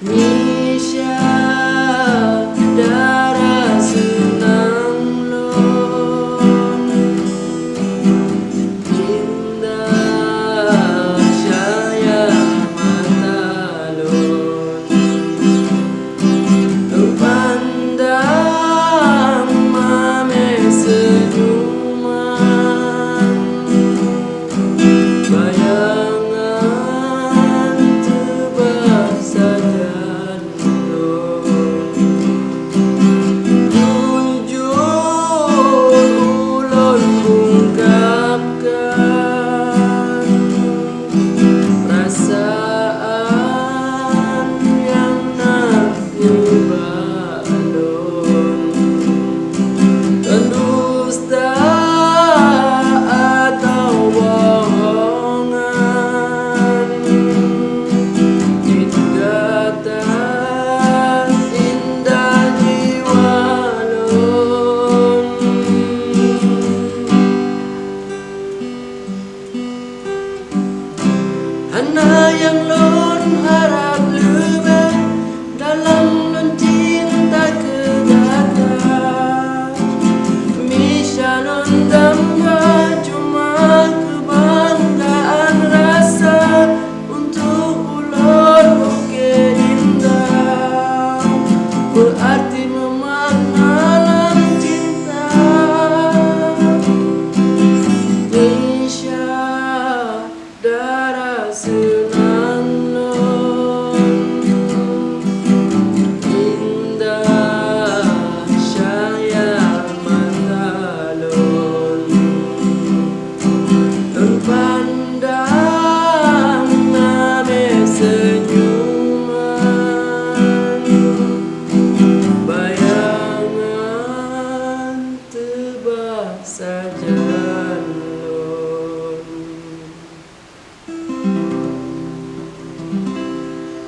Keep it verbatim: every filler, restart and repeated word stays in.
Misha, dara seunang lôn, indah cahya mata lôn, teupandang mamèh seunyuman, bayangan teuba sajan. Jujur ulôn ungkapkan perasaan nyang na nibak lôn. Kon dusta atawa bohongan, cit gata indah jiwa lôn. Hana nyang lôn harab leubeh dalam lôn cinta keu gata. Misha lôn damba cuma keubanggaan rasa untuk ulôn, ukèe indah, berarti memakna lam cinta. Misha, dara seunang lôn, indah cahya mata lôn, lôn pandang mamèh seunyuman, bayangan teuba sajan.